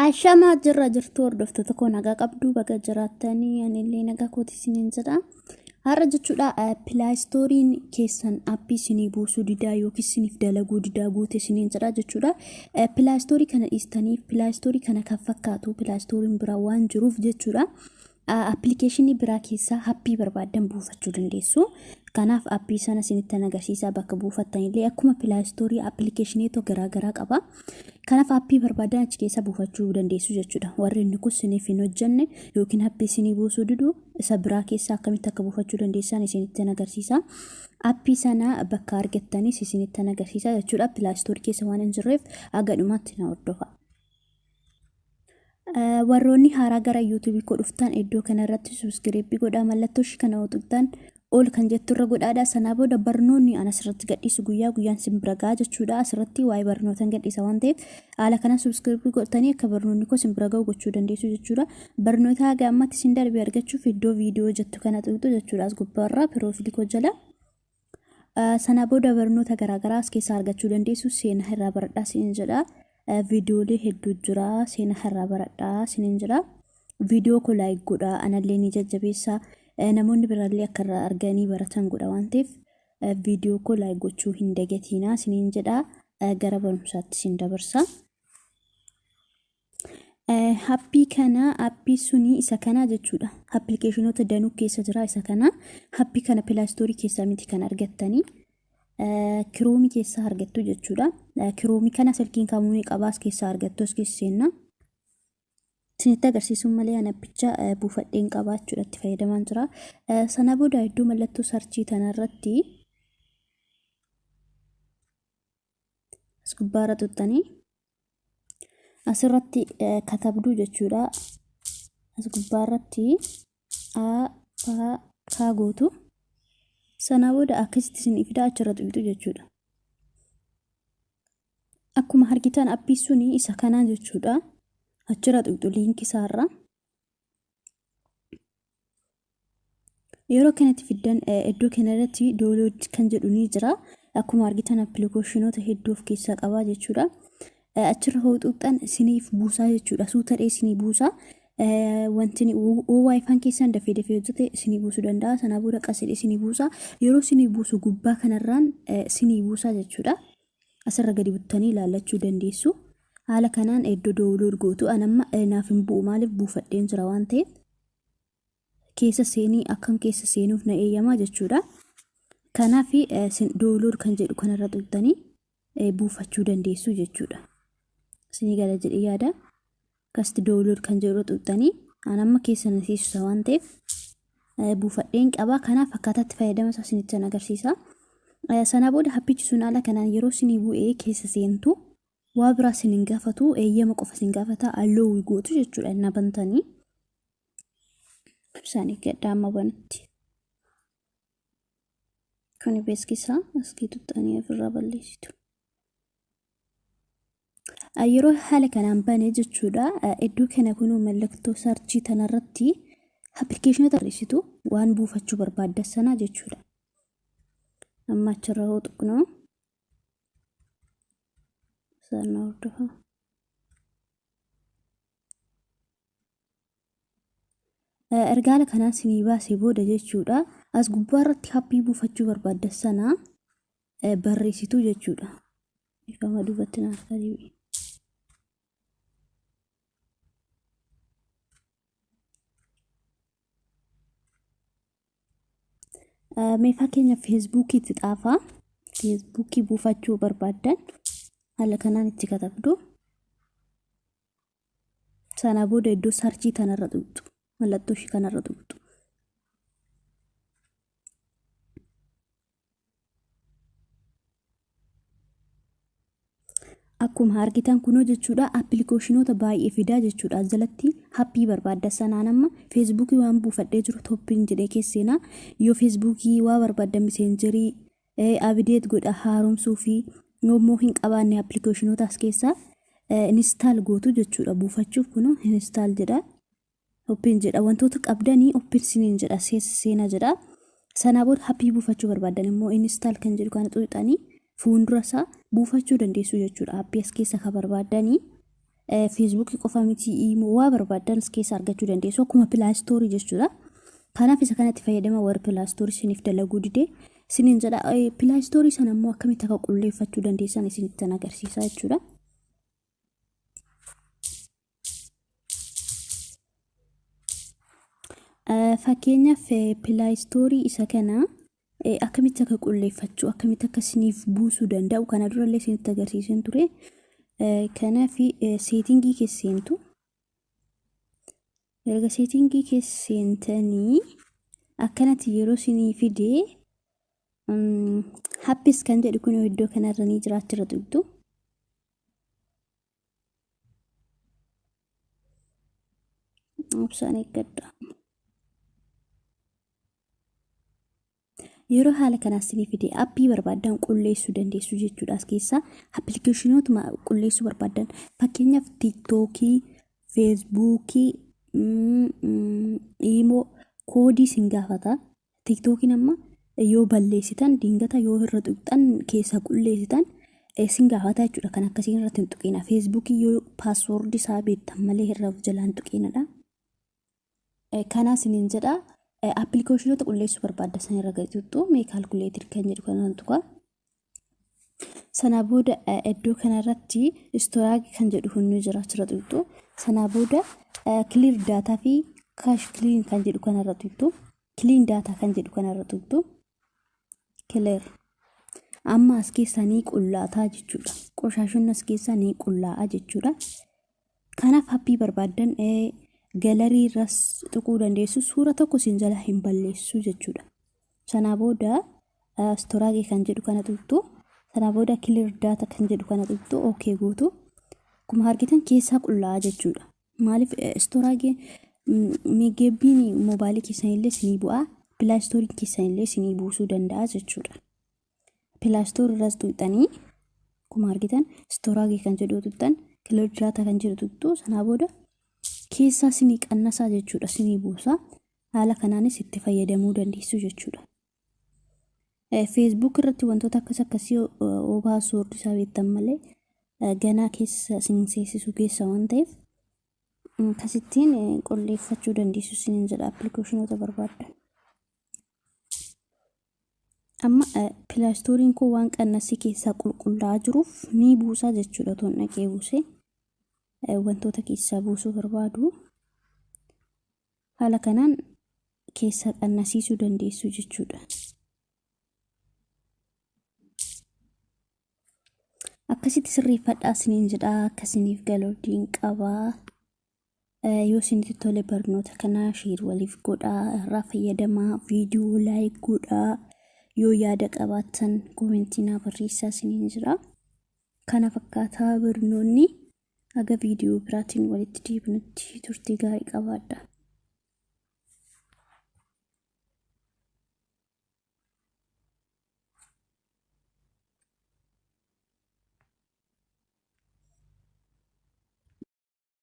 Ashamaa jirra jirtu hordoftoota koo nagaa qabdu baga jiraattanii anillee nagaa kooti isiniin jedha. Har'a jechuudha Play Storeiin keessan appii isinii buusuu didaa yookiin isiniif dalaguu didaa guute isiniin jedha jechuudha. Play Storeii kana dhiistanii Play Storeii kana kan fakkaatu Play Storeiin biraa waan jiruuf jechuudha. Appilikeeshinii biraa keessaa appii barbaaddan buufachuu dandeessu. Kanaaf appii sana isinittan agarsiisaa bakka buufattanillee akkuma Play Storeii appilikeeshiniitu garaagaraa qaba. Kanaaf appii barbaadan achi keessa buufachuu dandeessu jechuudha. Warri inni kun isiniif hin hojjenne yookiin appii isinii buusuu didu isa biraa keessaa akkamitti akka buufachuu dandeessan isinittan agarsiisa. Appii sana bakka argattanis isinittan agarsiisa jechuudha. Play Storeii keessa waan hin jirreef haga dhumaatti na hordofa. Warroonni haaraa gara YouTubeii koo dhuftan iddoo kanarratti subscribe godhaa mallattoo ishii kana yoo tuqxan ol kan jettu irra godhaadha. Sanaa booda barnoonni an asirratti gadhiisu guyyaa guyyaan sin bira ga'a jechuudha. Asirratti waa'ee barnootan gadhiisa waan ta'eef haala kana subscribe godhatanii akka barnoonni koo sin bira ga'u gochuu dandeessu jechuudha. Barnoota haga ammatti sin darbe argachuuf iddoo viidiyoo jettu kana tuqxu jechuudha. As gubbaarraa piroofiilii koo jala. Sana booda barnoota garaagaraa as keessaa argachuu dandeessu. Seenaa irraa baradhaa sinin jedha. Viidiyoolee hedduu jira. Seenaa irraa baradhaa sinin jedha. Viidiyoo koo like godhaa. Anallee ni jajjabeessa. Namoonni biraallee akka irraa arganii baratan godha waan ta'eef viidiyoo koo like gochuu hin dagatiinaa sinin jedha. Gara barumsaatti sin dabarsa. Appii kana appii suni isa kana jechuudha. Appilikeeshinoota danuu keessa jira isa kana. Appii kana Play Storeii keessaa miti kan argattanii. Kiroomii keessaa argattu jechuudha. Kiroomii kana silkiin kamuu ni qaba as keessaa argattu as keessa seenna. Isinitti agarsiisuun malee an appicha buufadheen qaba jechuudha itti fayyadamaan jira. Sana booda iddoo mallattoo sarchii tanarratti as gubbaarra tuqxanii asirratti katabduu jechuudha. As gubbaarratti A P K gootu. Sana booda akkasitti isin fida achirra tuqxu jechuudha. Akkuma argitan appii suni isa kanaa jechuudha. Achirra tuqxu liinkii isaarra. Yeroo kanatti fiddan iddoo kanarratti download kan jedhu ni jira. Akkuma argitan appilikeeshinoota hedduu of keessaa qaba jechuudha. Achirra hoo tuqxan isiniif buusaa jechuudha. Suutadhee isinii buusaa. Wanti waayifaan keessan dafee dafee hojjete isinii buusuu danda'a. Sanaa booda qasidhee isinii buusaa. Yeroo isinii buusu gubbaa kanarraan isinii buusaa jechuudha. Asirra gadi buttanii ilaallachuu dandeessu. Haala kanaan iddoo download gootu. An amma naaf hin bu'u maaliif buufadheen jira waan ta'eef. Keessa seenii akkan keessa seenuuf na eeyyamaa jechuudha. Kanaaf isin download kan jedhu kanarra tuqxanii buufachuu dandeessu jechuudha. Isinii gala jedhee yaada. Akkasitti download kan jedhu irra tuqxanii an amma keessa na seensisa waan ta'eef buufadheen qaba. Kanaaf akkaataa itti fayyadama isaa isinitti agarsiisa. Sana booda appichi sun haala kanaan yeroo isinii bu'ee keessa seentu waa biraa isin hin gaafatu eeyyama qofa isin gaafata allow gootu jechuudha inni bantanii. Ibsaan eeggadha amma banutti. Kuni beeksisaa askii tuxxanii ofirraa balleessitu. Yeroo haala kanaan bane jechuudha iddoo kana kunuu mallattoo sarchii tanarratti appilikeeshinoota barreessitu waan buufachuu barbaaddan sana jechuudha. Amma achirra hoo tuqnoo sana hordofaa. Erga haala kanaan sinii baasee booda jechuudha as gubbaarratti appii buufachuu barbaaddan sana barreessitu jechuudha. Ifama duubatti naaf deebi'e. Mee fakkeenya feesbuukiitti xaafaa. Feesbuukii buufachuu barbaaddan haala kanaan itti katabdu. Sana booda iddoo sarchii tanarra tuqxu. Mallattoo ishii kanarra tuqxu. Akkuma argitan kunoo jechuudha appilikeeshinoota baay'ee fidaa jechuudha. As jalatti appii barbaadda sanaan amma feesbuukii waan buufadhee jiru tooppiin jedhee keesseenaa yoo feesbuukii waa barbaadda miseenjerii abideet godha haaromsuu fi yommuu hin qabaanne appilikeeshinoota as keessaa install gootu jechuudha. Buufachuuf kunoo install jedha. Open jedha wantoota qabdanii open siniin jedha seena jedha. Sanaa booda appii buufachuu barbaaddan immoo install kan jedhu kana tuqxanii fuuldura isaa buufachuu dandeessu jechuudha. Appii as keessa ka barbaaddanii Feesbuukii qofa miti, immoo waa barbaaddan as keessaa argachuu dandeessu, akkuma Play Store jechuudha. Kanaaf isa kanatti fayyadama warri Play Store isiniif dalaguu dide isiniin jedha. Play Store sana immoo akkamitti akka qulleeffachuu dandeessan isinittan agarsiisa jechuudha. Fakkeenyaaf Play Store isa kana akkamitti akka qulleeffachuu, akkamitti akka isiniif buusuu danda'u kana durallee isinitti agarsiiseen ture. Kanaaf setting keessa seentu. Erga setting keessa seentanii akkanatti yeroo isinii fidee, apps kan jedhu kun iddoo kanarra ni jira, achirra tuqxu. Obsaan eeggadha. Yeroo haala kanaas isinii fide, aappii barbaaddan qulleessuu dandeessu jechuudha. As keessaa appilikeeshinootuma qulleessuu barbaaddan, fakkeenyaaf Tiiktookii, Feesbuukii, Iimoo, koodii isin gaafata. Tiiktookiin amma yoo balleessitan, dingata yoo irra tuqxan keessaa qulleessitan isin gaafata jechuudha. Kan akkasii irratti hin tuqina. Feesbuukii yoo password isaa beektan malee irra jalaan tuqinadha. Kanaa isiniin jedha. Appilikeeshinoota qulleessuu barbaadda san irra gadi tuqxu. Mee calculator kan jedhu kanaan tuqa. Sanaa booda iddoo kanarratti storage kan jedhu hunni jira, achirra tuqxu. Sanaa booda clear data fi cache clean kan jedhu kanarra tuqxu. Clean data kan jedhu kanarra tuqxu. Clear. Amma as keessaa ni qullaataa jechuudha. Qoshaashonni as keessaa ni qullaa'a jechuudha. Kanaaf aappii barbaaddan gallery irras tuquu dandeessu. Suura tokko isin jala hin balleessu jechuudha. Sanaa booda storage kan jedhu kana tuqxu. Sanaa booda clear data kan jedhu kana tuqxu, okay gootu. Akkuma argitan keessaa qullaa'a jechuudha. Maaliif storage meegeebbiin moobaayilii keessanillee isinii bu'aa. Play Store keessanillee isinii buusuu danda'a jechuudha. Play Store irras tuqxanii, akkuma argitan storage kan jedhu tuqxan, clear data kan jedhu tuqxu. Sanaa booda keessaa isinii qannasaa jechuudha, isinii buusaa. Haala kanaanis itti fayyadamuu dandeessu jechuudha. Feesbuuk irratti wantoota akkas akkasii oo password isaa beektan malee ganaa keessa isin seensisuu keessa waan ta'eef, akkasittiin qulleeffachuu dandeessu isiniin jedha appilikeeshinoota barbaaddan. Amma Play Storeiin koo waan qannasii keessaa qulqullaa'aa jiruuf ni buusaa jechuudha. Toon dhaqee buusee wantoota keessaa buusuu barbaadu haala kanaan keessaa qannasiisuu dandeessu jechuudha. Akkasitti sirreeffadhaa isiniin jedhaa, akkasiniif galuu qabaa. Yoo isinitti tole barnoota kanaa share waliif godhaa, irraa fayyadamaa, viidiyoo like godhaa, yoo yaada qabaattan comment naa barreessaa isiniin jira. Kana fakkaataa barnoonni. Haga viidiyoo biraatiin walitti deebinutti turtii gaarii qabaadha.